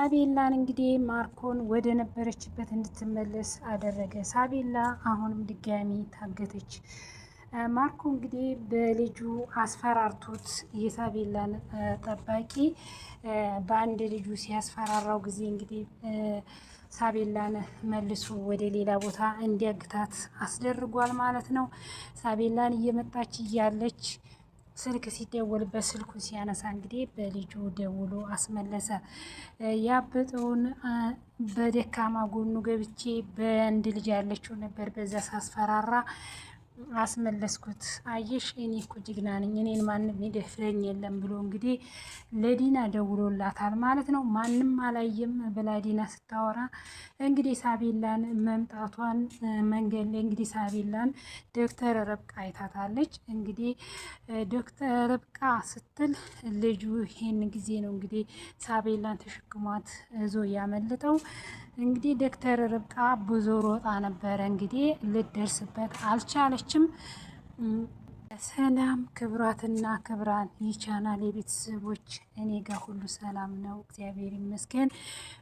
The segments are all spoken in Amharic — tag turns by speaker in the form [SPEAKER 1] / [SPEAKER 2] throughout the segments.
[SPEAKER 1] ሳቤላን እንግዲህ ማርኮን ወደ ነበረችበት እንድትመለስ አደረገ። ሳቤላ አሁንም ድጋሚ ታገተች። ማርኮ እንግዲህ በልጁ አስፈራርቶት የሳቤላን ጠባቂ በአንድ ልጁ ሲያስፈራራው ጊዜ እንግዲህ ሳቤላን መልሶ ወደ ሌላ ቦታ እንዲያግታት አስደርጓል ማለት ነው። ሳቤላን እየመጣች እያለች ስልክ ሲደወልበት ስልኩን ሲያነሳ እንግዲህ በልጁ ደውሎ አስመለሰ። ያበጠውን በደካማ ጎኑ ገብቼ በአንድ ልጅ ያለችው ነበር በዛ ሳስፈራራ አስመለስኩት። አየሽ እኔ እኮ ጀግና ነኝ፣ እኔን ማንም ይደፍረኝ የለም ብሎ እንግዲህ ለዲና ደውሎላታል ማለት ነው። ማንም አላየም ብላ ዲና ስታወራ እንግዲህ ሳቤላን መምጣቷን መንገድ ላይ እንግዲህ ሳቤላን ዶክተር ርብቃ አይታታለች። እንግዲህ ዶክተር ርብቃ ስትል ልጁ ይሄን ጊዜ ነው እንግዲህ ሳቤላን ተሸክሟት እዞ ያመልጠው። እንግዲህ ዶክተር ርብቃ ብዙ ሮጣ ነበረ እንግዲህ ልደርስበት አልቻለችም። ሰላም ክብራትና ክብራን የቻናል የቤተሰቦች እኔ ጋር ሁሉ ሰላም ነው፣ እግዚአብሔር ይመስገን።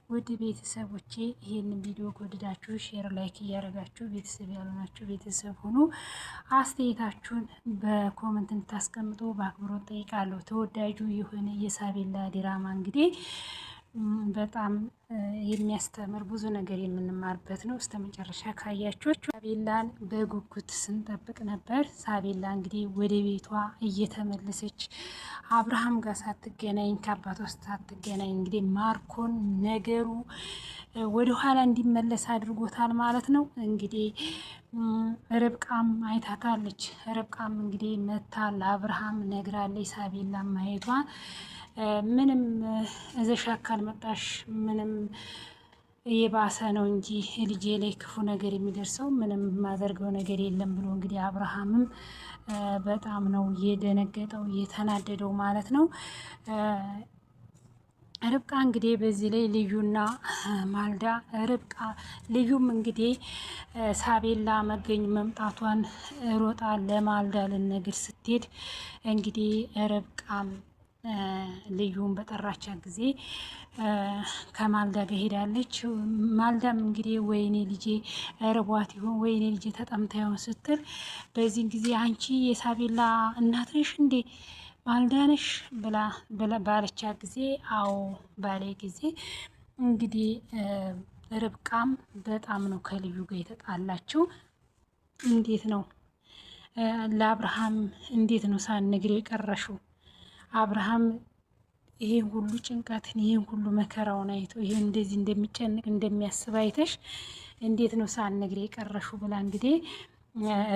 [SPEAKER 1] ውድ ቤተሰቦቼ ይህንን ቪዲዮ ከወደዳችሁ share፣ like እያደረጋችሁ ቤተሰብ ያልሆናችሁ ቤተሰብ ሁኑ። አስተያየታችሁን በ comment እንድታስቀምጡ በአክብሮት ጠይቃለሁ። ተወዳጁ የሆነ የሳቤላ ዲራማ እንግዲህ በጣም የሚያስተምር ብዙ ነገር የምንማርበት ነው። እስከ መጨረሻ ካያችሁ ሳቤላን በጉጉት ስንጠብቅ ነበር። ሳቤላ እንግዲህ ወደ ቤቷ እየተመለሰች አብርሃም ጋር ሳትገናኝ ከአባቷ ሳትገናኝ እንግዲህ ማርኮን ነገሩ ወደኋላ እንዲመለስ አድርጎታል ማለት ነው። እንግዲህ ርብቃም አይታታለች። ርብቃም እንግዲህ መታ ለአብርሃም ነግራለች ሳቤላ ማየቷ ምንም እዘሻ ካልመጣሽ ምንም የባሰ ነው እንጂ ልጄ ላይ ክፉ ነገር የሚደርሰው ምንም የማደርገው ነገር የለም ብሎ እንግዲህ አብርሃምም በጣም ነው የደነገጠው የተናደደው ማለት ነው። ርብቃ እንግዲህ በዚህ ላይ ልዩና ማልዳ ርብቃ ልዩም እንግዲህ ሳቤላ መገኝ መምጣቷን ሮጣ ለማልዳ ልነግር ስትሄድ እንግዲህ ርብቃም ልዩን በጠራቻ ጊዜ ከማልዳ ጋር ሄዳለች። ማልዳም እንግዲህ ወይኔ ልጄ ርቧት ይሆን ወይኔ ልጄ ተጠምታ ይሆን ስትል በዚህን ጊዜ አንቺ የሳቤላ እናት ነሽ እንዴ ማልዳ ነሽ ብላ ባለቻ ጊዜ አዎ ባሌ ጊዜ እንግዲህ ርብቃም በጣም ነው ከልዩ ጋር የተጣላችው። እንዴት ነው ለአብርሃም እንዴት ነው ሳትነግሪው የቀረሽው? አብርሃም ይሄን ሁሉ ጭንቀትን ይሄን ሁሉ መከራውን አይቶ ይሄን እንደዚህ እንደሚጨንቅ እንደሚያስብ አይተሽ እንዴት ነው ሳትነግሪ የቀረሽው? ብላ እንግዲህ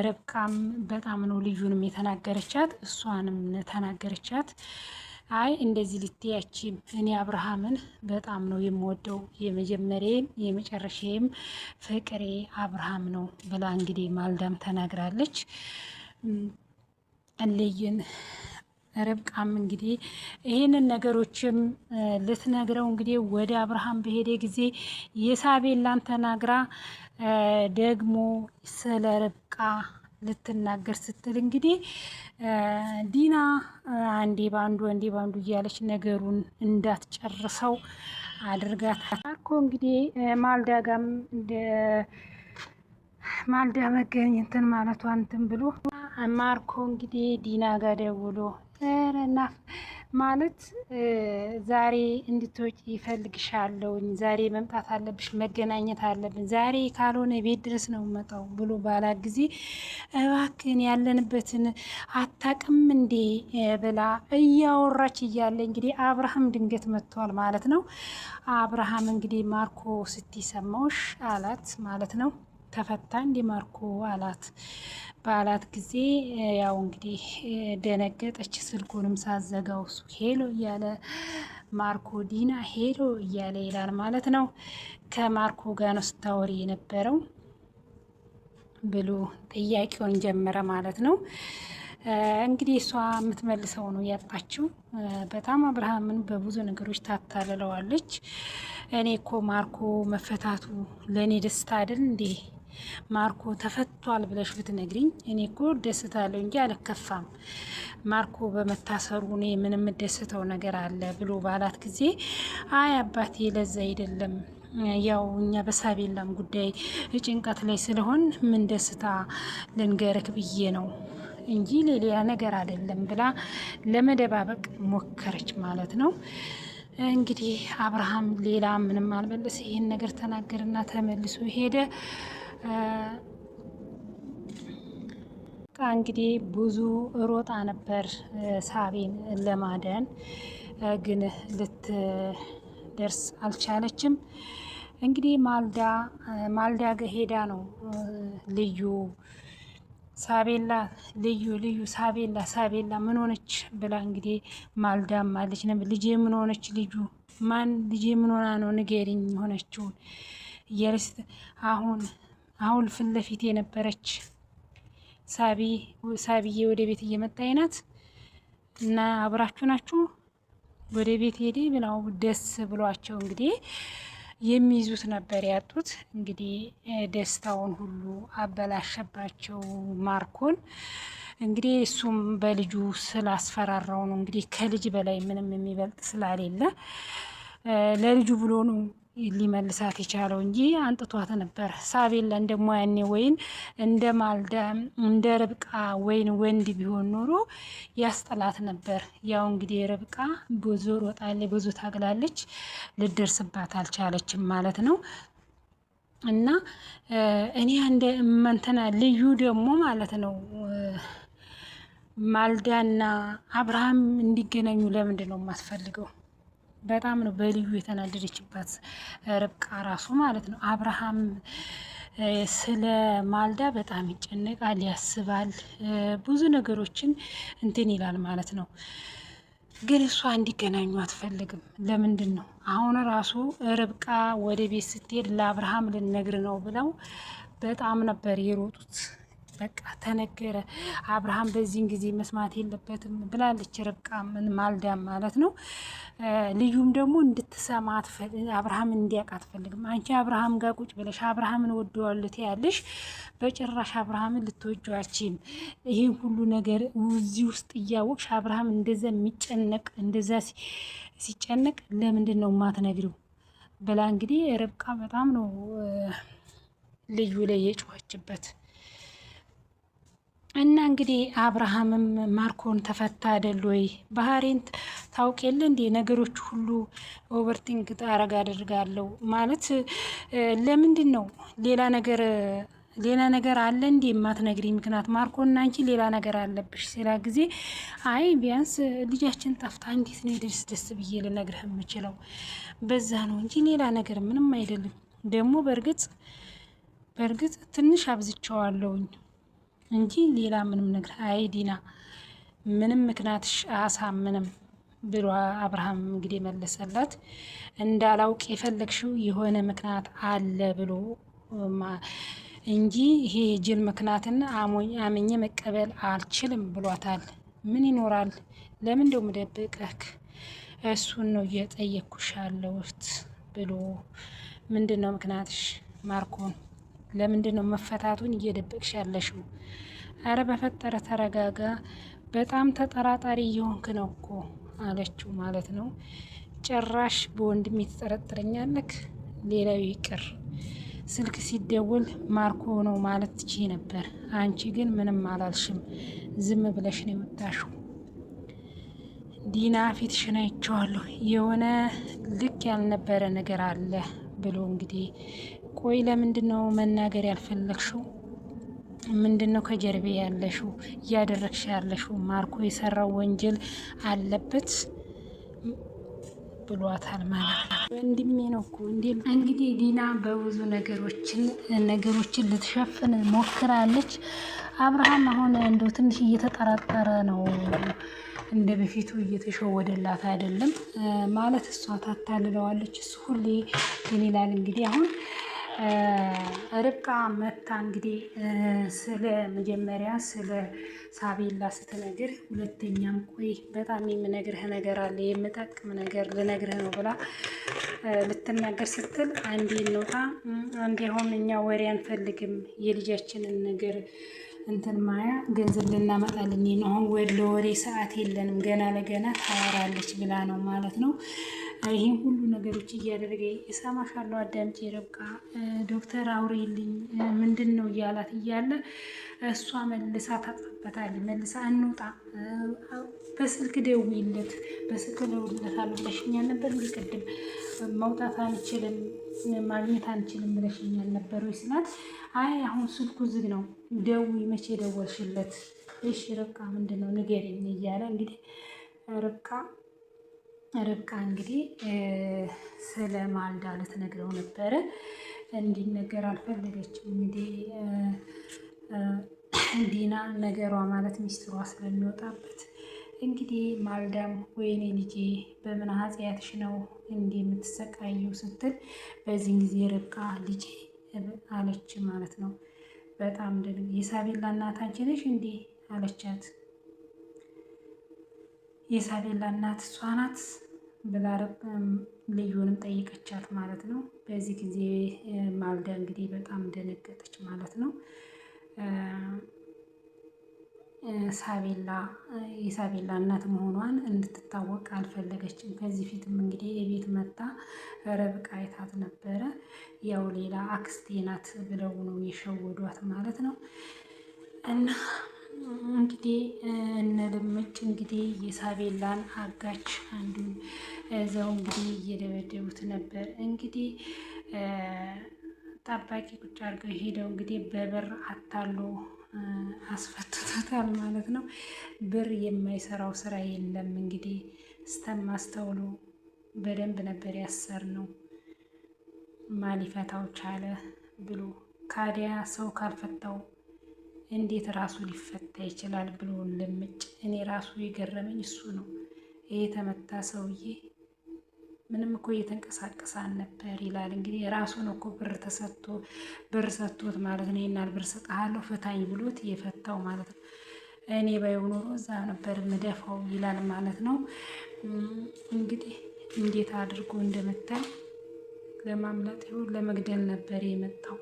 [SPEAKER 1] ርብቃም በጣም ነው ልዩንም የተናገረቻት እሷንም ተናገረቻት። አይ እንደዚህ ልትያቺም እኔ አብርሃምን በጣም ነው የምወደው የመጀመሪያም የመጨረሻዬም ፍቅሬ አብርሃም ነው ብላ እንግዲህ ማልዳም ተናግራለች። ልዩን ርብቃም እንግዲህ ይህንን ነገሮችም ልትነግረው እንግዲህ ወደ አብርሃም በሄደ ጊዜ የሳቤላን ተናግራ ደግሞ ስለ ርብቃ ልትናገር ስትል እንግዲህ ዲና አንዴ ባንዱ አንዴ ባንዱ እያለች ነገሩን እንዳትጨርሰው አድርጋት። አርኮ እንግዲህ ማልዳ ጋም ማልዳ መገኘትን ማለቷ እንትን ብሎ ማርኮ እንግዲህ ዲና ጋር ደውሎ ና ማለት ዛሬ እንድትወጪ ይፈልግሻለሁኝ፣ ዛሬ መምጣት አለብሽ፣ መገናኘት አለብን፣ ዛሬ ካልሆነ ቤት ድረስ ነው መጣው ብሎ ባላ ጊዜ እባክን ያለንበትን አታውቅም እንዴ ብላ እያወራች እያለ እንግዲህ አብርሃም ድንገት መጥቷል ማለት ነው። አብርሃም እንግዲህ ማርኮ ስትሰማውሽ አላት ማለት ነው። ተፈታ እንዲ ማርኮ አላት። ባላት ጊዜ ያው እንግዲህ ደነገጠች። ስልኩንም ሳዘጋው እሱ hello እያለ ማርኮ ዲና hello እያለ ይላል ማለት ነው። ከማርኮ ጋር ነው ስታወሪ የነበረው ብሎ ጥያቄውን ጀመረ ማለት ነው። እንግዲህ እሷ የምትመልሰው ነው ያጣችው። በጣም አብርሃምን በብዙ ነገሮች ታታልለዋለች። እኔ እኮ ማርኮ መፈታቱ ለእኔ ደስታ አይደል እንዴ? ማርኮ ተፈቷል ብለሽ ብትነግሪኝ እኔ እኮ ደስታለሁ እንጂ አልከፋም። ማርኮ በመታሰሩ እኔ ምንም ደስተው ነገር አለ ብሎ ባላት ጊዜ፣ አይ አባቴ ለዛ አይደለም፣ ያው እኛ በሳቤላም ጉዳይ ጭንቀት ላይ ስለሆን ምን ደስታ ልንገርክ ብዬ ነው እንጂ ሌላ ነገር አይደለም ብላ ለመደባበቅ ሞከረች ማለት ነው። እንግዲህ አብርሃም ሌላ ምንም አልመለሰ። ይህን ነገር ተናገርና ተመልሶ ሄደ። እንግዲህ ብዙ ሮጣ ነበር ሳቤን ለማዳን፣ ግን ልትደርስ አልቻለችም። እንግዲህ ማልዳ ሄዳ ነው ልዩ ሳቤላ፣ ልዩ ልዩ ሳቤላ ሳቤላ ምን ሆነች ብላ እንግዲህ ማልዳም አለች። ልጄ ምን ሆነች? ልጁ ማን? ልጄ ምን ሆና ነው ንገሪኝ የሆነችውን እያለች፣ አሁን አሁን ፊት ለፊት የነበረች ሳቢ ሳቢዬ ወደ ቤት እየመጣኝ ናት እና አብራችሁ ናችሁ ወደ ቤት ሄዴ ብለው ደስ ብሏቸው እንግዲህ የሚይዙት ነበር ያጡት። እንግዲህ ደስታውን ሁሉ አበላሸባቸው ማርኮን። እንግዲህ እሱም በልጁ ስላስፈራራው ነው። እንግዲህ ከልጅ በላይ ምንም የሚበልጥ ስላሌለ ለልጁ ብሎ ነው ሊመልሳት የቻለው እንጂ አንጥቷት ነበር። ሳቤላን ደግሞ ያኔ ወይን እንደ ማልዳ እንደ ርብቃ ወይን ወንድ ቢሆን ኖሮ ያስጠላት ነበር። ያው እንግዲህ ርብቃ ብዙ ሮጣለች፣ ብዙ ታግላለች፣ ልደርስባት አልቻለችም ማለት ነው። እና እኔ እንደ እንትና ልዩ ደግሞ ማለት ነው ማልዳና አብርሃም እንዲገናኙ ለምንድን ነው የማስፈልገው? በጣም ነው በልዩ የተናደደችባት ርብቃ ራሱ ማለት ነው። አብርሃም ስለ ማልዳ በጣም ይጨነቃል፣ ያስባል፣ ብዙ ነገሮችን እንትን ይላል ማለት ነው። ግን እሷ እንዲገናኙ አትፈልግም። ለምንድን ነው አሁን ራሱ ርብቃ ወደ ቤት ስትሄድ ለአብርሃም ልነግር ነው ብለው በጣም ነበር የሮጡት። በቃ ተነገረ፣ አብርሃም በዚህን ጊዜ መስማት የለበትም ብላለች ርብቃ ምን ማልዳም ማለት ነው። ልዩም ደግሞ እንድትሰማ አብርሃም እንዲያውቅ አትፈልግም። አንቺ አብርሃም ጋር ቁጭ ብለሽ አብርሃምን ወደዋለሁ ትያለሽ፣ በጭራሽ አብርሃምን ልትወጂው አትችይም። ይህን ሁሉ ነገር እዚህ ውስጥ እያወቅሽ አብርሃም እንደዛ የሚጨነቅ እንደዛ ሲጨነቅ ለምንድን ነው ማትነግሪው ብላ እንግዲህ ርብቃ በጣም ነው ልዩ ላይ የጮኸችበት። እና እንግዲህ አብርሃምም ማርኮን ተፈታ አይደል ወይ? ባህሬን ታውቅ የለ እንዴ? ነገሮች ሁሉ overthink ታረግ አደርጋለሁ ማለት ለምንድን ነው? ሌላ ነገር ሌላ ነገር አለ እንዴ የማትነግሪኝ ምክንያት? ማርኮና አንቺ ሌላ ነገር አለብሽ ሲላ ጊዜ፣ አይ ቢያንስ ልጃችን ጠፍታ እንዴት ነው ደስ ደስ ብዬ ልነግርህ የምችለው? በዛ ነው እንጂ ሌላ ነገር ምንም አይደለም። ደግሞ በእርግጥ በእርግጥ ትንሽ አብዝቼዋለሁኝ እንጂ ሌላ ምንም ነገር፣ አይ ዲና ምንም ምክንያትሽ አያሳምንም ብሎ አብርሃም እንግዲህ መለሰላት። እንዳላውቅ የፈለግሽው የሆነ ምክንያት አለ ብሎ እንጂ ይሄ የጅል ምክንያትን አምኜ መቀበል አልችልም ብሏታል። ምን ይኖራል? ለምን እንደው ምደብቀክ? እሱን ነው እየጠየቅኩሽ ያለሁት ብሎ፣ ምንድን ነው ምክንያትሽ? ማርኮን ለምንድን ነው መፈታቱን እየደበቅሽ ያለሽው? አረ በፈጠረ ተረጋጋ፣ በጣም ተጠራጣሪ እየሆንክ ነው እኮ አለችው ማለት ነው። ጭራሽ በወንድሜ ትጠረጥረኛለክ? ሌላው ይቅር ስልክ ሲደውል ማርኮ ነው ማለት ትችይ ነበር። አንቺ ግን ምንም አላልሽም፣ ዝም ብለሽ ነው የወጣሽው። ዲና ፊትሽን አይቼዋለሁ፣ የሆነ ልክ ያልነበረ ነገር አለ ብሎ እንግዲህ፣ ቆይ ለምንድን ነው መናገር ያልፈለግሽው? ምንድን ነው ከጀርቤ ያለሽው እያደረግሽ ያለሽው? ማርኮ የሰራው ወንጀል አለበት ብሏታል ማለት ነው። ወንድሜ ነው እኮ እንዴ። እንግዲህ ዲና በብዙ ነገሮችን ነገሮችን ልትሸፍን ሞክራለች። አብርሃም አሁን እንደው ትንሽ እየተጠራጠረ ነው። እንደ በፊቱ እየተሸወደላት አይደለም ማለት፣ እሷ ታታልለዋለች። እሱ ሁሌ ግን ይላል። እንግዲህ አሁን ርብቃ መታ እንግዲህ ስለ መጀመሪያ ስለ ሳቤላ ስትነግር፣ ሁለተኛም ቆይ በጣም የምነግርህ ነገር አለ፣ የምጠቅም ነገር ልነግርህ ነው ብላ ልትናገር ስትል አንዴ እንውጣ፣ አንዴ አሁን እኛ ወሬ አንፈልግም፣ የልጃችንን ነገር እንትን ማያ ገንዘብ ልናመጣልን ነው። አሁን ለወሬ ሰዓት የለንም፣ ገና ለገና ታወራለች ብላ ነው ማለት ነው። ይህን ሁሉ ነገሮች እያደረገ እሰማሻለሁ፣ አዳምጪ ርብቃ፣ ዶክተር አውሪልኝ ምንድን ነው እያላት እያለ እሷ መልሳ ታጥፍበታለች። መልሳ እንውጣ፣ በስልክ ደውይለት፣ በስልክ ደውይለታለሁ ብለሽኛል ነበር እንዲህ ቅድም መውጣት አንችልም ማግኘት አንችልም ብለሽኛል ነበር ወይ ስላት፣ አይ አሁን ስልኩ ዝግ ነው፣ ደውይ፣ መቼ ደወልሽለት? እሺ ርብቃ ምንድን ነው ንገሪኝ እያለ እንግዲህ ርብቃ እንግዲህ ስለ ማልዳ ልትነግረው ነበረ። እንዲነገር አልፈለገችም። እንግዲህ ዲና ነገሯ ማለት ሚስጥሯ ስለሚወጣበት እንግዲህ ማልዳም ወይኔ ልጄ በምን ኃጢአትሽ ነው እንዲህ የምትሰቃየው ስትል፣ በዚህን ጊዜ ርብቃ ልጄ አለች ማለት ነው። በጣም የሳቤላ እናት አንቺ ነሽ እንዲህ አለቻት። የሳቤላ እናት እሷ ናት ብላ ልዩንም ጠይቀቻት ማለት ነው። በዚህ ጊዜ ማልዳ እንግዲህ በጣም ደነገጠች ማለት ነው። ሳቤላ የሳቤላ እናት መሆኗን እንድትታወቅ አልፈለገችም። ከዚህ ፊትም እንግዲህ የቤት መታ ርብቃ አይታት ነበረ። ያው ሌላ አክስቴ ናት ብለው ነው የሸወዷት ማለት ነው። እና እንግዲህ እነ ልምጭ እንግዲህ የሳቤላን አጋች አንዱን እዛው እንግዲህ እየደበደቡት ነበር። እንግዲህ ጠባቂ ቁጭ አድርገው ሄደው እንግዲህ በበር አታሎ አስፈትቶታል ማለት ነው። ብር የማይሰራው ስራ የለም። እንግዲህ ስተማስተውሎ በደንብ ነበር ያሰር ነው ማን ሊፈታው ቻለ ብሎ ካዲያ ሰው ካልፈታው እንዴት ራሱ ሊፈታ ይችላል ብሎ ልምጭ። እኔ ራሱ የገረመኝ እሱ ነው። ይሄ የተመታ ሰውዬ ምንም እኮ እየተንቀሳቀሰ አልነበር ይላል። እንግዲህ ራሱን እኮ ብር ተሰጥቶ ብር ሰጥቶት ማለት ነው። ይናል ብር ሰጥሃለሁ ፍታኝ ብሎት የፈታው ማለት ነው። እኔ ባይሆን ኖሮ እዛ ነበር ምደፋው ይላል ማለት ነው። እንግዲህ እንዴት አድርጎ እንደመታኝ ለማምለጥ ይሁን ለመግደል ነበር የመጣው።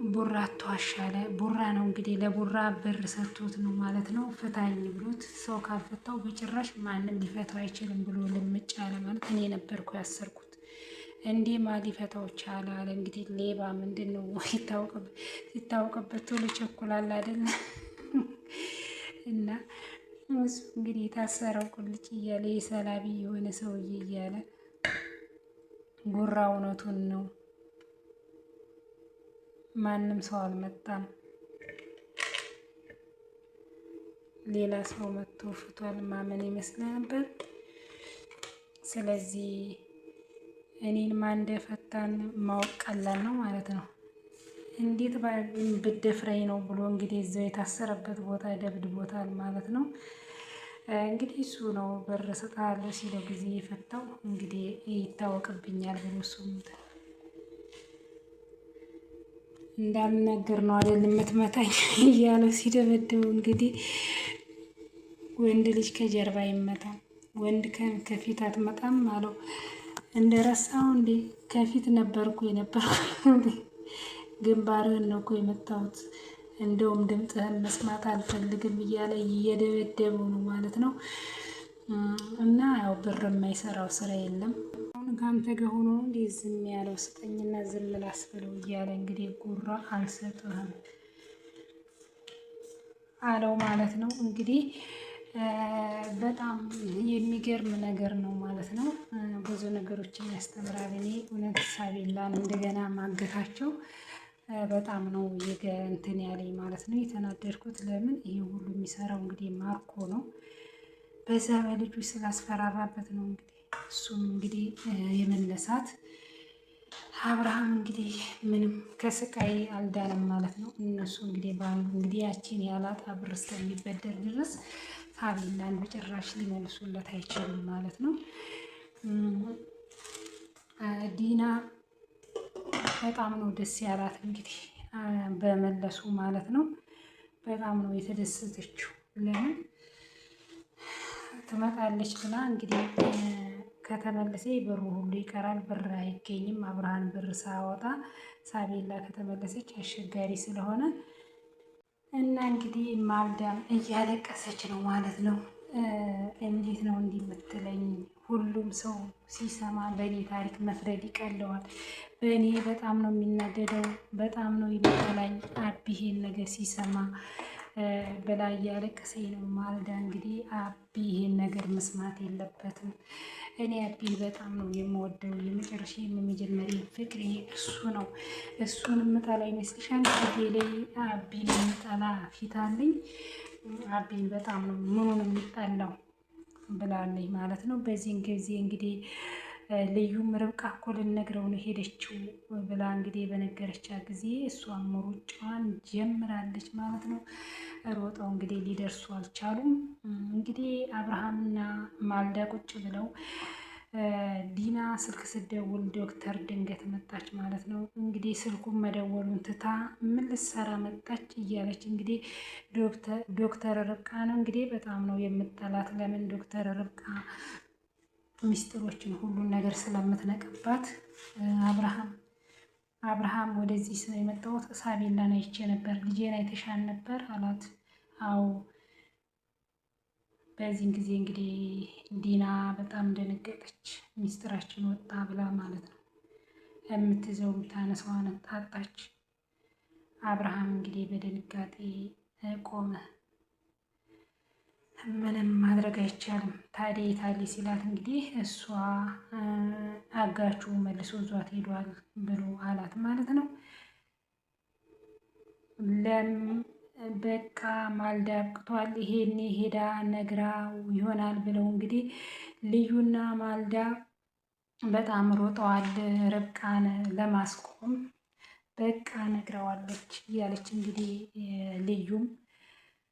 [SPEAKER 1] ቡራ ተዋሻለ። ቡራ ነው እንግዲህ ለቡራ ብር ሰጥቶት ነው ማለት ነው። ፍታኝ ብሎት ሰው ካልፈታው በጭራሽ ማንም ሊፈታው አይችልም ብሎ ልምጭ አለ ማለት እኔ ነበርኩ ያሰርኩት። እንዲህ ማ ሊፈታው ቻለ አለ። እንግዲህ ሌባ ምንድን ነው ሲታወቅበት ቶሎ ቸኩላል አይደለ? እና እሱ እንግዲህ የታሰረው ቁልጭ እያለ የሰላቢ የሆነ ሰውዬ እያለ ጉራ እውነቱን ነው። ማንም ሰው አልመጣም። ሌላ ሰው መጥቶ ፍቷል ማመን ይመስል ነበር። ስለዚህ እኔን ማን እንደፈታን ማወቅ ቀላል ነው ማለት ነው። እንዴት ብደፍረኝ ነው ብሎ እንግዲህ እዛው የታሰረበት ቦታ ደብድቦታል ማለት ነው። እንግዲህ እሱ ነው በር እሰጥሃለሁ ሲለው ጊዜ የፈታው እንግዲህ ይታወቅብኛል ብሎ እሱም እንዳልነገር ነው አይደል የምትመታኝ እያለው ሲደበድበው እንግዲህ ወንድ ልጅ ከጀርባ ይመታል፣ ወንድ ከፊት አትመጣም አለው። እንደ ረሳው እንዴ ከፊት ነበርኩ የነበርኩ ግንባርህን ነው እኮ የመታሁት፣ እንደውም ድምፅህን መስማት አልፈልግም እያለ እየደበደበው ነው ማለት ነው። እና ያው ብር የማይሰራው ስራ የለም። አሁን ከአንተ ጋር ሆኖ እንዴ ዝም ያለው ስጠኝና ዝም ላስብለው እያለ እንግዲህ ጉራ አልሰጥህም አለው ማለት ነው። እንግዲህ በጣም የሚገርም ነገር ነው ማለት ነው። ብዙ ነገሮችን ያስተምራል። እኔ እውነት ሳቤላን እንደገና ማገታቸው በጣም ነው እንትን ያለኝ ማለት ነው የተናደድኩት። ለምን ይሄ ሁሉ የሚሰራው እንግዲህ ማርኮ ነው። በዛ በልጁ ስላስፈራራበት ነው እንግዲህ እሱም እንግዲህ የመለሳት። አብርሃም እንግዲህ ምንም ከስቃይ አልዳንም ማለት ነው። እነሱ እንግዲህ ባሉ እንግዲህ ያቺን ያላጣ ብር እስከሚበደር ድረስ ሳቤላን በጭራሽ ሊመልሱለት አይችሉም ማለት ነው። ዲና በጣም ነው ደስ ያላት እንግዲህ በመለሱ ማለት ነው። በጣም ነው የተደሰተችው። ለምን ትመጣለች ብላ እንግዲህ ከተመለሰ ብሩ ሁሉ ይቀራል፣ ብር አይገኝም። አብርሃም ብር ሳወጣ ሳቤላ ከተመለሰች አስቸጋሪ ስለሆነ እና እንግዲህ ማልዳም እያለቀሰች ነው ማለት ነው። እንዴት ነው እንዲህ የምትለኝ? ሁሉም ሰው ሲሰማ በእኔ ታሪክ መፍረድ ይቀለዋል። በእኔ በጣም ነው የሚናደደው፣ በጣም ነው የሚጠላኝ አቢ ይሄን ነገር ሲሰማ ብላ እያለቀሰኝ ነው ማልዳ። እንግዲህ አቢ ይሄን ነገር መስማት የለበትም። እኔ አቢን በጣም ነው የምወደው። የመጨረሻ የመጀመሪያ ፍቅሬ እሱ ነው። እሱን የምጠላ ይመስልሻል? ፊቴ ላይ አቢን የምጠላ ፊት አለኝ። አቢን በጣም ነው ምኑን የሚጠላው ብላለች ማለት ነው። በዚህን ጊዜ እንግዲህ ልዩም ርብቃ እኮ ልነግረው ነው ሄደችው ብላ እንግዲህ በነገረቻት ጊዜ እሷም ሩጫዋን ጀምራለች ማለት ነው። ሮጠው እንግዲህ ሊደርሱ አልቻሉም። እንግዲህ አብርሃምና ማልዳ ቁጭ ብለው ዲና ስልክ ስደውል ዶክተር ድንገት መጣች ማለት ነው። እንግዲህ ስልኩን መደወሉን ትታ ምን ልትሰራ መጣች እያለች እንግዲህ ዶክተር ርብቃ ነው እንግዲህ በጣም ነው የምጠላት። ለምን ዶክተር ርብቃ ሚስጥሮችን ሁሉን ነገር ስለምትነቅባት። አብርሃም ወደዚህ ስለ የመጣሁት ሳቤላን አይቼ ነበር፣ ልጄን አይተሻል ነበር አላት። አዎ። በዚህን ጊዜ እንግዲህ ዲና በጣም ደነገጠች። ሚስጥራችን ወጣ ብላ ማለት ነው። የምትይዘው የምታነሳዋን አጣች። አብርሃም እንግዲህ በድንጋጤ ቆመ። ምንም ማድረግ አይቻልም። ታዲያ የታለ ሲላት እንግዲህ እሷ አጋቹ መልሶ እዟት ሄዷል ብሎ አላት ማለት ነው። ለም በቃ ማልዳ አብቅቷል፣ ይሄኔ ሄዳ ነግራው ይሆናል ብለው እንግዲህ ልዩና ማልዳ በጣም ሮጠዋል ርብቃን ለማስቆም። በቃ ነግረዋለች እያለች እንግዲህ ልዩም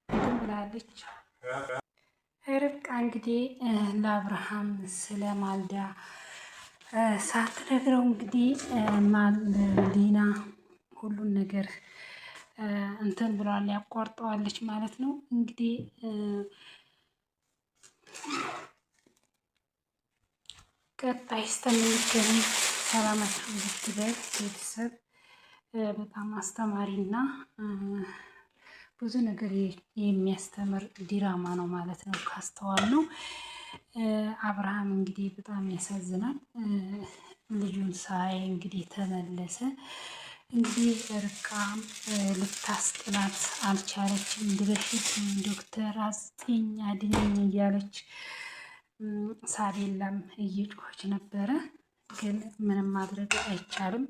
[SPEAKER 1] እንትን ብላለች። ርብቃ እንግዲህ ለአብርሃም ስለ ማልዳ ሳትነግረው እንግዲህ ዲና ሁሉን ነገር እንትን ብለዋል፣ ያቋርጠዋለች ማለት ነው። እንግዲህ ቀጣይ እስከምንገናኝ ሰላማችሁ ይብዛል ቤተሰብ። በጣም አስተማሪና ብዙ ነገር የሚያስተምር ዲራማ ነው ማለት ነው ካስተዋል ነው። አብርሃም እንግዲህ በጣም ያሳዝናል። ልጁን ሳይ እንግዲህ ተመለሰ። እንግዲህ ርብቃም ልታስጥላት አልቻለችም። ድረሽት ዶክተር አስጤኝ አድነኝ እያለች ሳቤላም እየጮኸች ነበረ። ግን ምንም ማድረግ አይቻልም።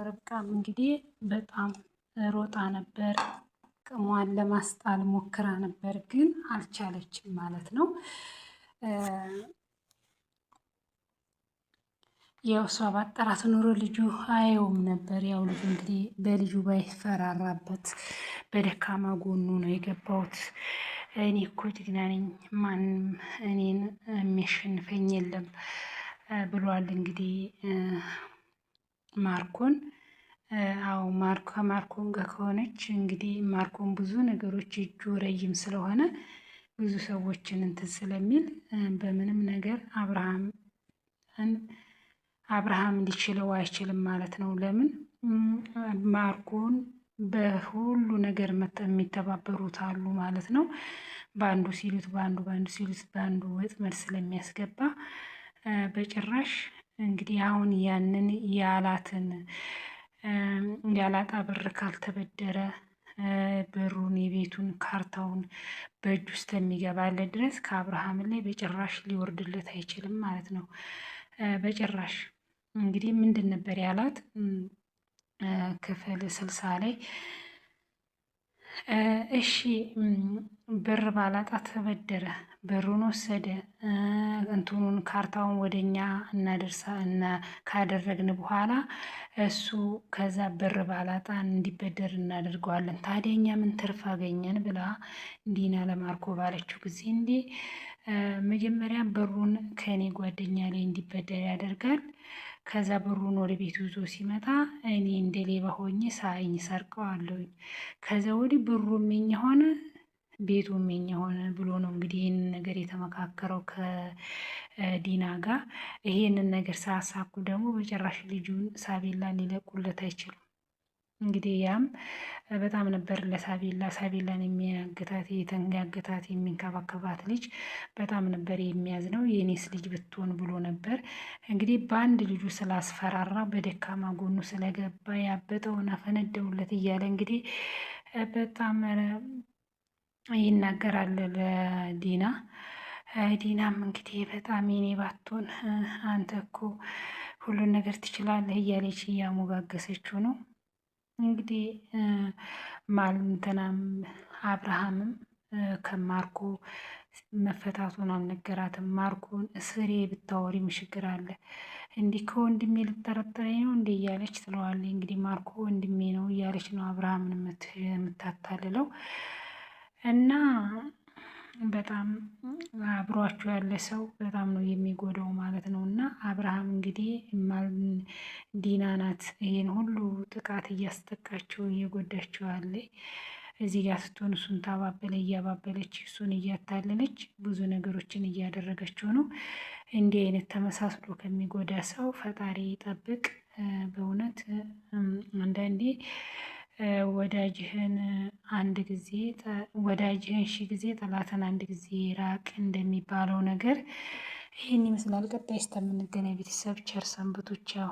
[SPEAKER 1] ርብቃም እንግዲህ በጣም ሮጣ ነበር፣ ቅሟን ለማስጣል ሞክራ ነበር፣ ግን አልቻለችም ማለት ነው። ያው እሷ ባጠራት ኑሮ ልጁ አየውም ነበር። ያው ልጁ እንግዲህ በልጁ ባይፈራራበት በደካማ ጎኑ ነው የገባሁት። እኔ እኮ ጀግና ነኝ፣ ማንም እኔን የሚያሸንፈኝ የለም ብሏል። እንግዲህ ማርኮን አዎ ማርኮ ከማርኮን ጋር ከሆነች እንግዲህ ማርኮን ብዙ ነገሮች እጁ ረጅም ስለሆነ ብዙ ሰዎችን እንትን ስለሚል በምንም ነገር አብርሃም ሊችለው አይችልም ማለት ነው። ለምን ማርኮን በሁሉ ነገር የሚተባበሩት አሉ ማለት ነው። በአንዱ ሲሉት በአንዱ በአንዱ ሲሉት በአንዱ ወጥመድ ስለሚያስገባ በጭራሽ እንግዲህ አሁን ያንን ያላትን ያላጣ ብር ካልተበደረ ብሩን የቤቱን ካርታውን በእጁ እስከሚገባለት ድረስ ከአብርሃም ላይ በጭራሽ ሊወርድለት አይችልም ማለት ነው። በጭራሽ እንግዲህ ምንድን ነበር ያላት ክፍል 60 ላይ እሺ ብር ባላጣ ተበደረ፣ ብሩን ወሰደ፣ እንትኑን ካርታውን ወደኛ እናደርሳ እና ካደረግን በኋላ እሱ ከዛ ብር ባላጣ እንዲበደር እናደርገዋለን። ታዲያ እኛ ምን ትርፍ አገኘን? ብላ ዲና ለማርኮ ባለችው ጊዜ እንዴ መጀመሪያ ብሩን ከእኔ ጓደኛ ላይ እንዲበደር ያደርጋል። ከዛ ብሩን ወደ ቤቱ ይዞ ሲመጣ እኔ እንደ ሌባ ሆኜ ሳይኝ ሰርቀዋለሁኝ። ከዛ ወዲህ ብሩም የኛ ሆነ፣ ቤቱም የኛ ሆነ ብሎ ነው እንግዲህ ይህንን ነገር የተመካከረው ከዲና ጋር። ይሄንን ነገር ሳያሳኩ ደግሞ በጭራሽ ልጁን ሳቤላ ሊለቁለት አይችሉም። እንግዲህ ያም በጣም ነበር ለሳቤላ፣ ሳቤላን የሚያግታት የተንጋግታት የሚንከባከባት ልጅ በጣም ነበር የሚያዝነው። የኔስ ልጅ ብትሆን ብሎ ነበር። እንግዲህ በአንድ ልጁ ስላስፈራራ በደካማ ጎኑ ስለገባ ያበጠውን አፈነደውለት እያለ እንግዲህ በጣም ይናገራል ለዲና። ዲናም እንግዲህ በጣም የኔ ባትሆን አንተ እኮ ሁሉን ነገር ትችላለህ እያለች እያሞጋገሰችው ነው። እንግዲህ ማልንተናም አብርሃምም ከማርኮ መፈታቱን አልነገራትም። ማርኮን እስሬ ብታወሪ ችግር አለ እንዲህ ከወንድሜ ልጠረጠረኝ ነው እንዲህ እያለች ትለዋለች። እንግዲህ ማርኮ ወንድሜ ነው እያለች ነው አብርሃምን የምታታልለው፣ እና በጣም አብሯቸው ያለ ሰው በጣም ነው የሚጎዳው ማለት ነው። እና አብርሃም እንግዲህ ዲና ናት ይህን ሁሉ ጥቃት እያስጠቃቸው እየጎዳቸው ያለ። እዚህ ጋር ስትሆን እሱን ታባበለ እያባበለች እሱን እያታለለች ብዙ ነገሮችን እያደረገችው ነው። እንዲህ አይነት ተመሳስሎ ከሚጎዳ ሰው ፈጣሪ ይጠብቅ። በእውነት አንዳንዴ ወዳጅህን አንድ ጊዜ፣ ወዳጅህን ሺ ጊዜ ጠላትን አንድ ጊዜ ራቅ እንደሚባለው ነገር ይህን ይመስላል። ቀጣይ እስከምንገናኝ ቤተሰብ ቸር ሰንብቱ። ቻው።